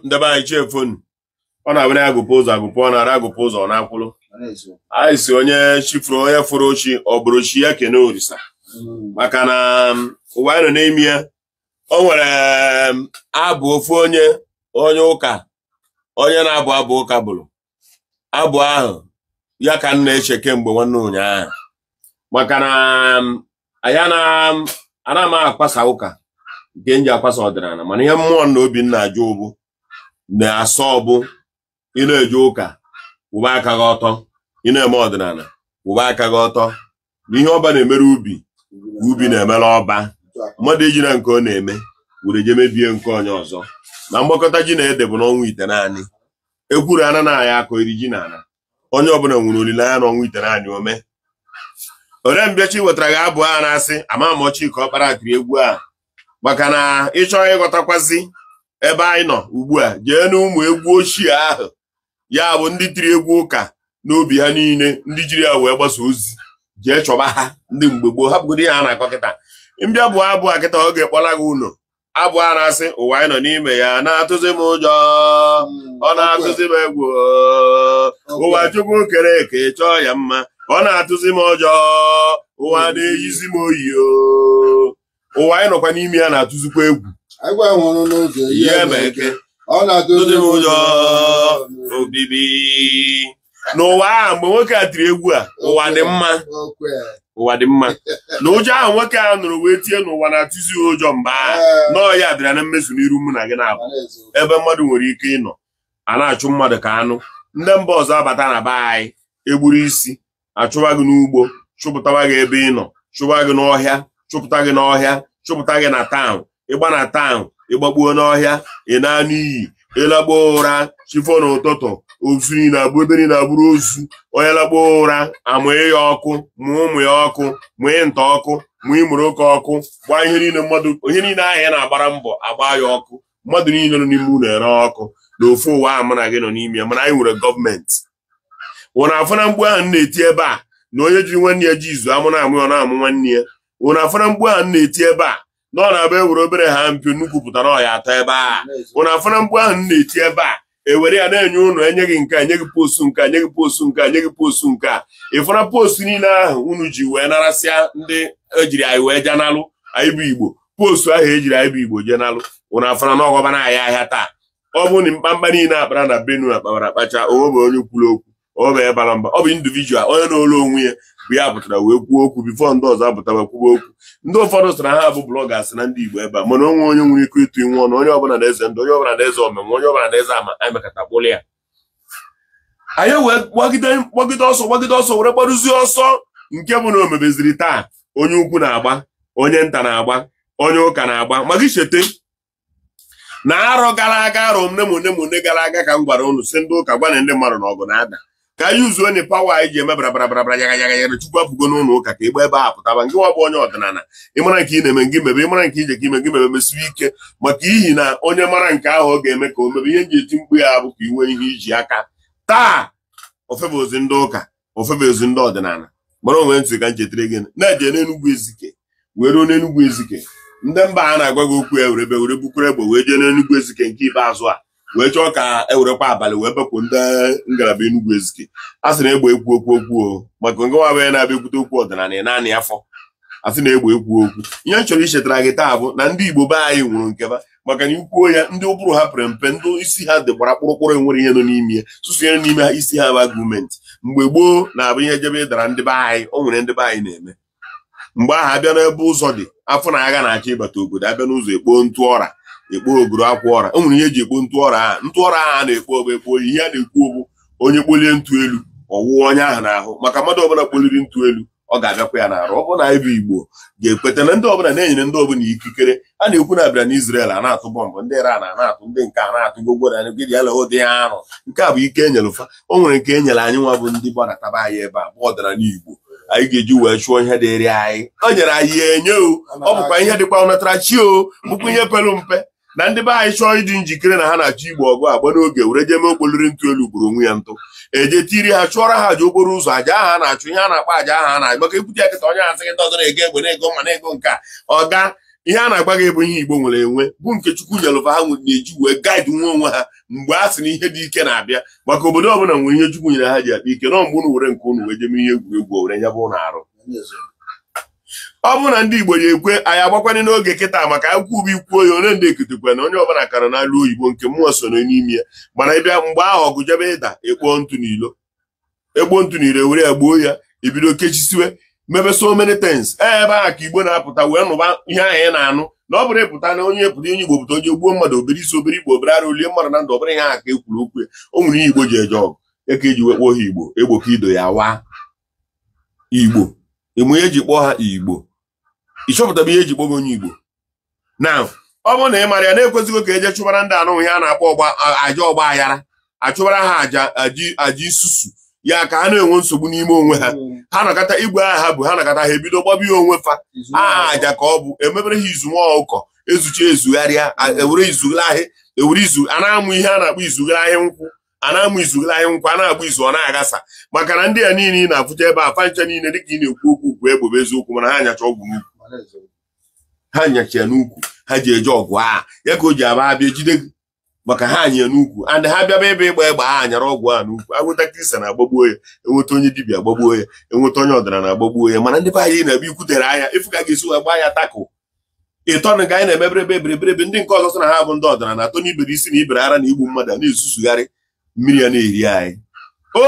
Ndebe anyị chefonu ọ na-abịa agụpụ ụzọ agụpụ ọ na-ara agụpụ ụzọ ọ na-akwụlụ anyị si onye chifuru onye fụrụ ochi ọ bụrụ chi ya kene orisa maka na ụwa anyị nọ n'ime ya. O nwere abụ ofu onye onye ụka onye na-abụ abụ ụka bụrụ abụ ahụ ya ka m na-eche kemgbe nwanne ụnyaahụ, maka na anyị ana m akwasa ụka nke m ji akwasa ọdịnala, mana ihe mmụọ na obi nna ajụ bụ na-asọ ọbụ ị na-eje ụka kwụba aka gị ọtọ, ị na-eme ọdịnala kwụba aka gị ọtọ, na ihe ọba na-emere ubi ubi na-emere ọba. Mmadụ ejina nke ọ na-eme were je mebie nke onye ọzọ. Na mgbakọta ji na ede bụ n'ọnwa ite naanị ekwuru ana na aya akọ iri ji na ana. Onye ọbụla nwere olileanya n'ọnwa ite naanị ome. Ore mbịachi wetara gị abụ a na-asị ama m ọchị ka ọ kpara akịrị egwu a, maka na ịchọọ ịghọtakwazi ebe anyị nọ ugbu a, jee n'ụmụ egwu ochie ahụ, ya bụ ndị tiri egwu ụka n'obi ha niile, ndị jiri ya wee gbasa ozi, jee chọba ha ndị mgbe gboo, hapụgodo ihe a na-akọ kịta. Mbịa bụ abụ a kịta ọ ga-ekpọla gị ụlọ abụ a na-asị ụwa anyị nọ n'ime ya na-atụzi m ụjọ, ọ na-atụzi m egwu, ụwa Chukwu kere eke chọọ ya mma, ọ na-atụzi m ụjọ, ụwa na-eyizi m oyi o. Ụwa anyị nọkwa n'ime ya na-atụzikwa egwu. Ọ na-atụzi m ụjọ obibi n'ụwa ahụ. Mgbe nwoke a tiri egwu a, ụwa dị mma, ụwa dị mma. Na ụjọ ahụ nwoke a nụrụ wee tie n'ụwa na-atụzi ụjọ mgbe ahụ nọọ ya bịara na mmezu n'iru mụ na gị na-abụ ebe mmadụ nwere ike ịnọ a na-achụ mmadụ ka anụ. Ndị mba ọzọ abata na be anyị egburu isi achụwa gị n'ugbo, chụpụtawa gị ebe ị nọ, chụwa gị n'ọhịa, chụpụta gị n'ọhịa, chụpụta gị na taụn, ịgba na taụn, ịgbakpuo n'ọhịa, ị na-anụ iyi, ịlakpuo ụra chifo n'ụtụtụ, ozu niile abụ ebe niile abụrụ ozu. Onye lakpuo ụra amụnye ya ọkụ, mụọ ụmụ ya ọkụ, mụnye nta ọkụ, mụnye imụrụoke ọkụ, gbaa ihe niile mmadụ, onye niile ahụ ya na-agbara mbọ agba ya ọkụ, mmadụ niile nọ n'ime ụlọ ere ọkụ. Na ofu ụwa ahụ mụ na gị nọ n'ime ya, mana anyị nwere gọọmenti. Wụna afọ na mgbu ahụ na-eti ebe a na onye jiri nwanne ya ji izu amụ na-amụ ya na-amụ nwanne ya. Wụna afọ na mgbu ahụ na-eti ebe a na ọ na-abịa ewere obere ha mpio nnukwu pụtara ọya atọ ebe a. Wụna afọ na mgbu ahụ na-eti ebe a ewere ya na-enye ụnụ, enye gị nke a, enye gị postu nke a, enye gị postu nke a, enye gị postu nke a. Ịfụna postu niile ahụ unu ji wee narasịa ndị ejiri anyị wee jenalụ anyị bụ Igbo, postu ahụ ejiri anyị bụ Igbo jenalụ. Wụna afọ na ọgọba na ahịa ahịa taa. Ọ bụrụ na mkpamkpa niile akpara na Benue akpara akpacha, onwe bụ onye kwuru okwu, ọ bụ ebara mba, ọ bụ individual onye na-olu onwe ya bụ ya pụtara wee kwuo okwu bifo ndị ọzọ apụtara kwuo okwu. Ndị ụfọdụ sịra ha bụ blọgas na ndị Igbo ebe a, mana onwe onye nwere ike ịtụ inwe ọnụ, onye ọbụla na-eze ndụ, onye ọbụla na-eze omenwe, onye ọbụla na-eze ama, anyị mekata kpụlụ ya. Anyị wee gbagide ọsọ gbagide ọsọ were gbarụzie ọsọ nke bụ na o mebeziri taa. Onye ukwu na-agba, onye nta na-agba, onye ụka na-agba. Maka ichete na arọ gara aga, arọ one gara aga ka m gwara ụnụ si ndị ụka gwana ndị mmadụ na ọgụ na-ada, ka anyị uzuo onye pawa anyị ji eme bara yaga yaga yaga. Chukwu apụgo n'ụlọ ụka ka ịgba ebe a pụtaba. Ngị nwa bụ onye ọdịnala, ịmara nke ị na-eme ngị mebe, ịmara nke ije ka ime ngị mebe, mesiwe ike, maka ihi na onye mara nke ahụ ọ ga-eme ka o mebe ihe nji eti mkpu ya bụ ka iwe ihe iji aka taa. Ofebe ozi ndị ụka, ofebe ozi ndị ọdịnala, mara onwe ntị ka nchetere gị na-eje n'Enugwu Ezike wee ruo n'Enugwu Ezike. Ndị mba a na-agwa gị okwu ya were ebe were bukwere egbe wee jee n'Enugwu Ezike nke ikpeazụ a, wee chọọ ka ewerekwa abalị wee bepụ ndị ngalaba Enugwu Ezike. A sị na egbe ekwu okwu okwu o, maka nke nwa ya na-abịa ekwute okwu ọdịnala ị naanị afọ. A sị na egbe ekwu okwu. Ihe m chọrọ ichetara gị taa bụ na ndị Igbo be anyị nwụrụ nkeba, maka na ikwuo ya ndị ụbụrụ ha pere mpe, ndị isi ha dị gbara kpụrụkpụrụ, enwere ihe nọ n'ime ya, sụsụ ihe n'ime ha isi ha bụ gọọmenti. Mgbe gboo na-abụ ihe jebe ịdara ndị be anyị, o nwere ndị be anyị na-eme mgbe ahụ abịa n'ebe ụzọ dị afọ na agha na-achọ ịbata obodo, abịa n'ụzọ ekpo ntụ ọra, ekpo ogoro akwa ọra. O nwere ihe eji ekpo ntụ ọra ahụ, ntụ ọra ahụ a na-ekpo ọbụ ekpo ihe a na-ekwu bụ onye kpolie ntụ elu ọwụwa onye ahụ n'ahụ, maka mmadụ ọbụla kpoliri ntụ elu ọ ga-abịakwa ya n'arụ. Ọ bụrụ na anyị bụ Igbo ga-ekweta na ndị ọbụla na-enyere ndị ọbụla ikikere a na-ekwu na abịa na Israel a na-atụ bọmbụ, ndị Iran a na-atụ, ndị nke a na-atụ gwogwo na gịdị ya ụdị ya arụ. Nke a bụ ike enyere fa. O nwere nke enyere anyị nwa bụ ndị gbadataba anyị ebe a bụ ọdịnala Igbo anyị ga-eji wee chụọ ihe dịrị anyị. O nyere anyị ya enye o, ọ bụkwa ihe dịkwa ọnatara chi o, bụkwa ihe pelu mpe na ndị be anyị chọọ ịdị njikere na ha na-achọ igbo ọgụ agba n'oge were jee mee okpoliri ntụ elu gburu onwe ya ntụ eje tiri ha chụọrọ ha aja okporo ụzọ, aja ahụ a na-achụ ihe a na-akpọ aja ahụ a na-achụ maka ekwute ya kịta onye asị gị ndị ọzọ na-ego egbe na-ego mma na-ego nke a ọga Ihe a na-agba gị bụ ihe Igbo nwere enwe bụ nke Chukwu nyelụfa ha na-eji wee gaịdị nwa onwe ha mgbe a sị na ihe dị ike na-abịa, maka obodo ọbụla nwere ihe Chukwu nyere ha ji akpa ike. Nọ mgbe unu were nke unu wee jeme ihe egwuregwu, o were nyebe ụnụ arụ. Ọ bụrụ na ndị Igbo ya-ekwe anyị agbakwana n'oge kịta maka akwụkwọ ubi kwuo ya onye ndị eketekwe na onye ọbụla kara n'alụ oyibo nke mmụọ so n'ime ya. Mana ịbịa mgbe ahụ ọgụ jebe ịda ekpo ntụ n'ilo, egbo ntụ n'ilo ewere ya gbuo ya, ebido kechisiwe mebe so many things. Ebe ahụ ka Igbo na-apụta wee nụba ihe ahụ ị na-anụ na ọ bụrụ ịpụta na onye pụta onye Igbo pụta onye gbuo mmadụ obere isi obere igbo obere ara olie mmadụ na ndụ, ọ bụrụ ihe ahụ ka e kwuru okwu ya. O nwere ihe Igbo ji eje ọgụ ya ka eji wee kpọọ ha Igbo, egbo ka ido ya waa Igbo. Emu ihe eji kpọọ ha Igbo, ị chọpụtaba ihe eji kpọọ gị onye Igbo. Na ọ bụrụ na ị mara ya na-ekwesịghị ka eje chụbara ndị anụ ihe a na-akpọ aja ọgba aghara, achụbara ha aja aja isusu ya ka ha na-enwe nsogbu n'ime onwe ha. Ha nakọta igwe agha ha bụ ha nakọta ha ebido gbaba ya onwe fa aja ka ọ bụ emebere ha izu nwa ọkụkọ ezucha ezugharịa ewere izugharị ewere izu a na-amụ ihe a na-akpọ izugharị nkwụ, a na-amụ izugharị nkwụ, a na-agba izu ọ na-aghasa. Maka na ndị a niile ị na-afụcha ebe a fa ncha niile dịka ị na-ekwu okwu bụ egbe bụ eziokwu, mana ha nyacha ọgwụ n'ukwu, ha nyacha ya n'ukwu, ha ji eje ọgụ a ya ka o ji aba abịa ejide gị maka ha anya n'ukwu. And ha bịaba ebe ịgba egbe ha anyara ọgwụ a n'ukwu. Agwụta Kristian agbagbuo ya, enweta onye dibịa agbagbuo ya, enweta onye ọdịnala agbagbuo ya. Mana ndị be anyị na-ebe ikwutere anya ịfụ ka ga-esi wee gbaa ya takụ ịtọ na anyị na-emebere ebe ebereberebe. Ndị nke ọzọ sị na ha bụ ndị ọdịnala atọ na ibere isi na ibere ara na igbu mmadụ a na-esusugharị mmiri ya na-eri anyị. O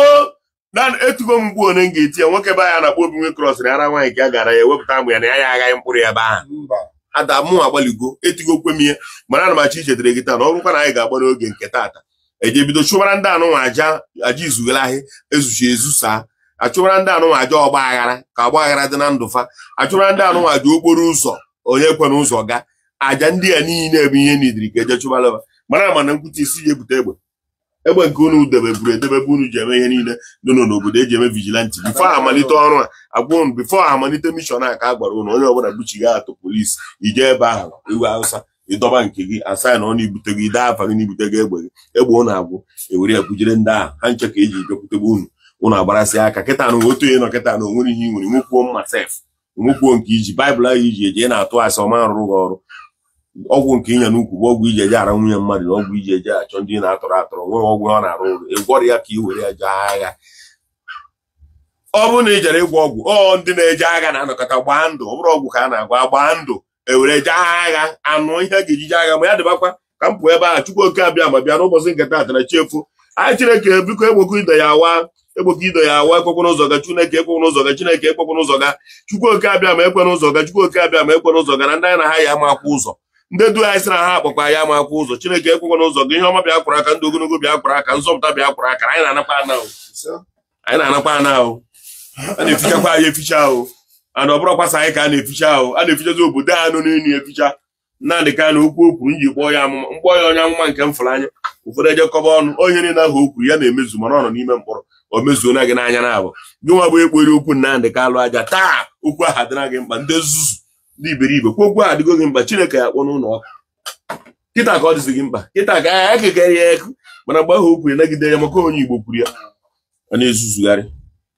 na etugo m mgbu one m ga-eti ya nwoke be anyị na-akpọ Obi nwe krọsịrị ara nwaanyị ka a gara ya ewepụta amụ ya na ya ya aghaghị mkpụrụ ya ebe ahụ. Ada mụ agbaligo etigokwe m ihe, mana ana m achọ ichetara gị taa na ọ bụrụkwa na anyị ga-agba n'oge nke taata eje bido chụbara ndị anụnwa aja aja izugharị ezuchi ezusa, achụbara ndị anụnwa aja ọgba aghara ka ọgba aghara dị na ndụ fa, achụbara ndị anụnwa aja okporo ụzọ onye kwe n'ụzọ ga aja ndị a niile bụ ihe nidiri ka eje chụbara. Mana ama na nkwute isi ya ebute egbe egbe nke unu debe buru edebe bụ unu ji eme ihe niile dị n'obodo eji eme vigilante before amalite ọrụ a agwa unu before amalite mission a ka a gwara unu onye ọbụla buchiga atụ polisi ije ebe ahụ iwe Hausa ịdọba nke gị asa na ọ na-ebute gị ide afa gị na-ebute gị egbe gị egbe ụnụ agwụ ewere ya bujere ndị ahụ ha nche ka eji bịakwutebe unu unu agbarasị aka kịta na otu onye nọ kịta na onwere ihe ị nwere nwekwuo mma sef nwekwuo nke iji baịbụl ahụ iji eje na-atụ asị ọma rụrụ gị ọrụ. Ọgwụ nke ịnya n'ukwu bụ ọgwụ iji eje ara nwunye mmadụ na ọgwụ iji eje achọ ndị na-atọrọ atọrọ nwere ọgwụ ọ na-arụ ọrụ ịgwọrọ ya ka ị were ya jee agha. Ọ bụrụ na ị jere ịgwọ ọgwụ ọ ndị na-eje agha na-anọkọta gbaa ndụ, ọ bụrụ ọgwụ ka a na-agwa gbaa ndụ ewere jee agha anụ ihe a ga-ejije agha ma ya dịbakwa ka m pụọ ebe a. Chukwu oke abịa ma bịa n'ụbọchị nke taata na chefu anyị Chineke biko egbokọ ido ya awa egbokọ ido ya awa ekwekwe n'ụzọ ga Chineke ekwekwe n'ụzọ ga Chineke ekwekwe n'ụzọ ga Chukwu oke abịa ma ekwe n'ụzọ ga Chukwu oke abịa ma ekwe n'ụzọ ga na ndị anyị na ha ya ama akwụ ụzọ ndị du anyị sị na ha akpọkwa ya ama akwụ ụzọ Chineke ekwekwe n'ụzọ gị ihe ọma bịa kwara aka ndị ogologo bịa kwara aka nzọpụta bịa kwara aka anyị na-anakwa ana anyị na-anakwa ana ahụ a na-efichakwa anyị eficha ahụ ana ọ bụrụ kwasa anyị ka a na-eficha ahụ a na-efichazi obodo a nọ n'elu eficha. Nnamdị Kanụ okwu o kwuru nji kpọọ ya amụma mkpọọ ya onye amụma nke m fụrụ anya ụfọdụ ejekọba ọnụ onye niile ahụ o kwuru ya na-emezu mana ọ nọ n'ime mkpọrọ o mezuo na gị n'anya na abụ gị nwa bụ ekpere okwu Nnamdị Kanụ aja taa okwu ahụ adịna gị mkpa ndị nzuzu ndị iberibe kwa okwu ahụ adịgo gị mkpa Chineke ya kpọ n'ụlọ ọkụ kịta ka ọ dịzi gị mkpa kịta ka ya ekekere ya eku mana mgbe ahụ o kwuru nagide ya maka onye Igbo kwuru ya ọ na-ezuzugharị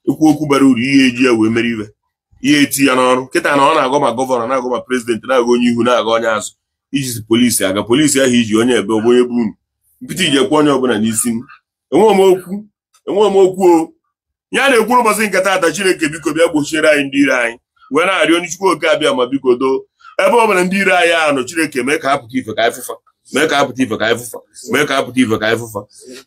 ekwu okwu bara uru ihe eji ya wee mere iwe ihe eti ya n'ọrụ kịta na ọ na-agọ ma gọvanọ na-agọ ma prezidentị na-agọ onye ihu na-agọ onye azụ iji polisi aga polisi ahụ iji onye ebe ọ bụ onye bụ unu nkịta iji ekwe onye ọbụla n'isi m enweghị m okwu o ya na-ekwu ụbọchị nke taata Chineke biko bịa gbochiere anyị ndị iro anyị wee na-arịọ onye Chukwu oke abịa ma biko doo ebe ọ bụla ndị iro anyị anọ Chineke mee ka ha pụta ife ka anyị fụfa mee ka ha pụta ife ka anyị fụfa mee ka ha pụta ife ka anyị fụfa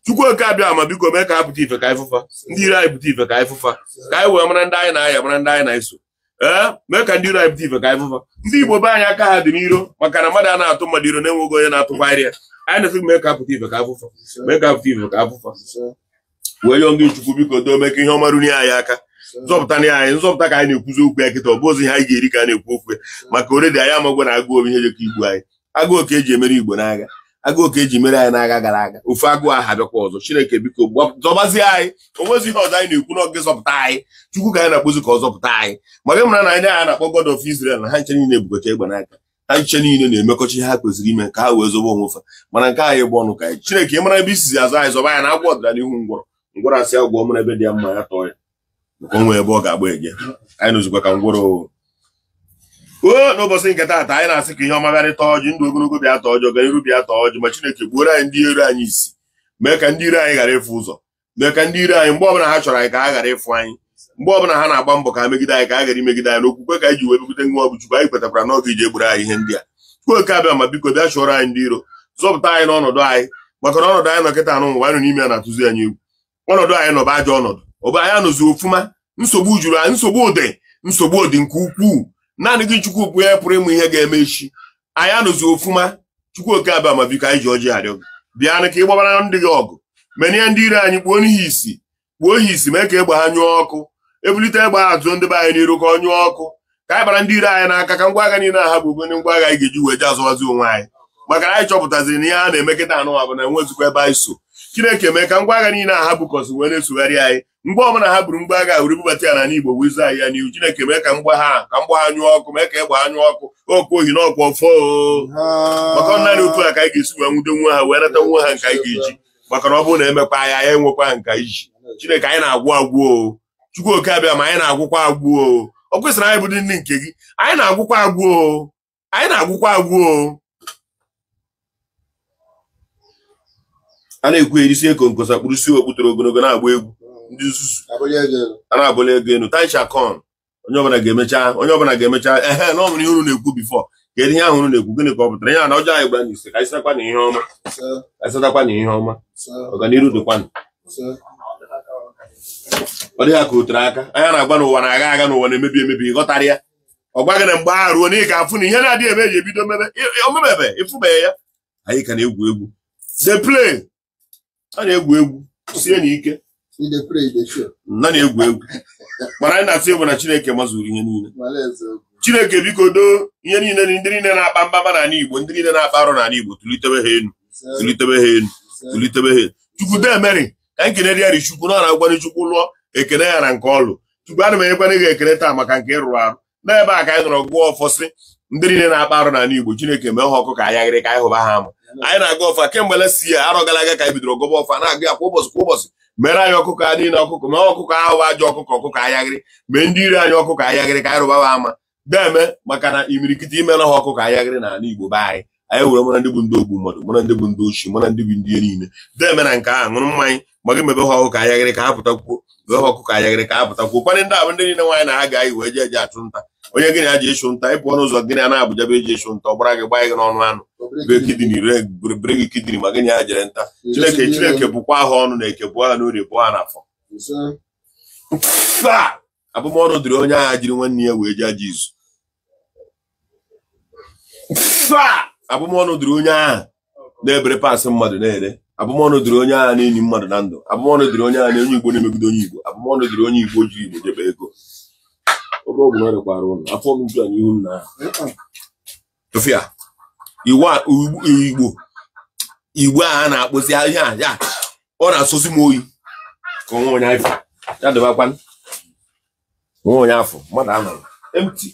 Chukwu oke abịa ma biko mee ka ha pụta ife ka anyị fụfa ndị iro anyị pụta ife ka anyị fụfa ka anyị wee mara ndị anyị na-aya mara ndị anyị na-eso ee mee ka ndị iro anyị pụta ife ka anyị fụfa ndị Igbo be anyị aka ha dị n'iro maka na mmadụ a na-atụ mmadụ iro na-enweghị onye na-atụkwarị ya anyị na-asị mee ka ha pụta ife ka anyị fụfa mee ka ha pụta ife ka anyị fụfa wee yọọ ndị Chukwu biko doo mee ka ihe ọma runye anyị aka nzọpụta na anyị nzọpụta ka anyị na-ekwuzi okwu ya kịta ọ bụ ozi ihe anyị ga-eri ka a na-ekwu okwu ya maka oredi anyị amagwo na agụụ ihe jekọ igbu anyị agụụ ka eji emere Igbo n'agha agụụ ka eji mere anyị n'agha gara aga ofu agụụ ahụ abịakwa ọzọ Chineke biko zọbazie anyị onwezi ihe ọzọ anyị na-ekwu n'oge zọpụta anyị Chukwu ka anyị na-akpụzi ka ọ zọpụta anyị maka mara na anyị agha na-akpọ God of Israel na ha nche niile ebugocha egbe n'aka ha nche niile na-emekọcha ihe ha kwesịrị ime ka ha wee zobe onwe fa mana nke anyị bụ ọnụ ka anyị Chineke ịmara ebe isizi azụ anyị zọba anyị na agwọ ọdịda n'ihu ngwọrọ ngwọrọ asị agwọ mara ebe dị ya mma ya tọọ ya maka onwe ebe ọ ga-agba eje anyị nụzikwa ka ngwọrọ. O n'ụbọchị nke taata anyị na-asị ka ihe ọma bịarịta ọjị, ndụ ogologo bịa taa ọjị, ọganiru bịa taa ọjị, ma Chineke gbuoro anyị ndị iro anyị isi, mee ka ndị iro anyị ghara ịfụ ụzọ, mee ka ndị iro anyị mgbe ọbụla ha chọrọ anyị ka ha ghara ịfụ anyị, mgbe ọbụla ha na-agba mbọ ka ha megide anyị ka ha ghara imegide anyị. N'okwukwe ka anyị ji wee bute nwa bụ Chukwu, anyị kwetakwara n'oge iji egburu anyị ihe ndị a. Chukwu oke abịa ma biko bịa chụọrọ anyị ndị iro, zọpụta anyị n'ọnọdụ anyị, maka na ọnọdụ anyị nọ kịta anụ ụwa anyị nọ n'ime ya na-atụzi anyị egwu. Ọnọdụ anyị nọ bụ ajọ ọnọdụ, ọ bụ anyị anọzi ofuma, nsogbu juru anyị, nsogbu ụdị, nsogbu ụdị nke ukwuu. Naanị gị Chukwu bụ onye pụrụ ịmụ ihe ga-eme echi. Anyị anọzi ofuma. Chukwu oke abịa ma biko anyị ji ọjị arịọ gị, bịanụ ka ị gbabara ndị gị ọgụ, menye ndị iro anyị, kpuo n'ihi isi, kpuo ha isi, mee ka egbe ha nyụọ ọkụ, ebulite egbe ha tụọ ndị be anyị n'iru ka ọ nyụọ ọkụ, ka anyị bara ndị iro anyị n'aka, ka ngwa agha niile ha bụ onye ngwa agha anyị ga-eji wee ji azụwazi onwe anyị, maka na anyị chọpụtaziri na ihe a na-eme kịta anụnwa bụ na enwezikwa ebe anyị so. Chineke mee ka ngwa agha niile ha bukọsi wee na-esogharị anyị, mgbe ọbụla ha buru ngwa agha were bubata ya n'ala Igbo wee zaa ya n'ihu. Chineke mee ka mgba ha nyụọ ọkụ, mee ka egbe ha nyụọ ọkụ, oke ohi na ọkwa ọfọ, maka ọ naanị otu a ka anyị ga-esi wee nwude nwa ha wee nata nwa ha nke anyị ga-eji, maka na ọ bụrụ na emekwa anyị anyị enwekwa nke anyị ji. Chineke anyị na-agwụ agwụ o, Chukwu oke abịa ma anyị na-agwụkwa agwụ o, ọ kwesịrị anyị bụ ndị nke gị, anyị na-agwụkwa agwụ o, anyị na-agwụkwa agwụ o. A na-ekwu erisi eko nkosa kpụrụ si okputoro ogologo na-agba egwu ndị nzuzu a na-abụla ego enu taishakon. Onye ọbụla ga-emecha, onye ọbụla ga-emecha. Ehe, na ọ nwere ihe unu na-ekwu bifọ, kedu ihe ahụ unu na-ekwu, gịnị ka ọ pụtara? Ihe a na ọjọọ anyị gbara n'ise, ka anyị satakwa na ihe ọma, ka anyị satakwa na ihe ọma, ọganiru dịkwanụ. Ọ dịghị ka o tere aka anya na-agba n'ụwa na-agha agha n'ụwa na-emebi emebi, ịghọtara ya? Ọ gwaghị na mgbe ahụ ruo na ị ga-afụ na ihe na-adịghị eme eji ebido mebe omebebe, ịfụbeghị ya. Anyị ka na-egwu egwu, the play, a na-egwu egwu sie na ike na na-egwu egwu, mana anyị na-atụ egwu na Chineke mazuru ihe niile. Chineke biko doo ihe niile, ndị niile na-akpa mkpamkpa n'ala Igbo, ndị niile na-akpa arụ n'ala Igbo, tụlitebe ha elu, tụlitebe ha elu, tụlitebe ha elu. Chukwu dee ka anyị kenere ya ri Chukwu na ọ na-agwanị Chukwu lụọ ekene ya na nke ọlụ. Chukwu ana m enyekwana gị ekene taa maka nke ịrụrụ arụ n'ebe a ka anyị nọrọ gụọ ọfọsị ndị niile na-akpa arụ n'ala Igbo. Chineke mee ha ọkụ ka anyị aghịrị ka anyị hụba ha ama. Anyị na-aga ọfa kemgbe lesi ya arọ gara aga ka anyị bidoro gọba ọfa, na-agụ ya kwa ụbọchị kwa ụbọchị. Mere anyị ọkụkọ a niile ọkụkọ, mee ọkụkọ ahụ ajọ ọkụkọ, ọkụkọ ayaghịrị, mee ndị iro anyị ọkụkọ ayaghịrị ka anyị rụba ha ama. Deme maka na imirikiti imela ha ọkụkọ ayaghịrị n'ala Igbo be anyị. Anyị were mara ndị bụ ndị ogbu mmadụ, mara ndị bụ ndị ochi, mara ndị bụ ndị ihe niile. Deme na nke ahụ ṅụrụ mmanya, ma gị mebe ha ọkụkọ ayaghịrị ka ha pụtakwuo, mee ha ọkụkọ ayaghịrị ka ha pụtakwuo. Kwanị ndị a bụ ndị niile nwaanyị na ha ga-ayị wee jee eje achụ nta. Onye gịnị ha ji ịchụ nta, ị pụọ n'ụzọ gịnị a na-abụja bụ eji ịchụ nta, ọ gbara gị gbaa gị n'ọnụ anụ, bee kidini bere gị kidini, ma gịnị ha jere nta. Chineke Chineke bụkwa ha ọnụ na eke, bụọ ha n'orie, bụọ ha n'afọ. Abụmọnụ dịrị onye agha jiri nwanne ya wee jee ajọ izu. Abụmọnụ dịrị onye agha na-ebere pasị mmadụ na-ere. Abụmọnụ dịrị onye agha na-enyi mmadụ na ndụ. Abụmọnụ dịrị onye agha na onye Igbo na-emegide onye Igbo. Abụmọnụ dịrị onye Igbo jiri Igbo jebe ego. Oge ọgwụ na ọrịakwara ụlọ afọ m ju n'ihu m na tụfịa Igbo Igbo a na-akpụzi ihe a ya ọ na-asọzi m oyi ka onwe onye afọ ya dịbakwa nwe onye afọ mmadụ anọrọ empty.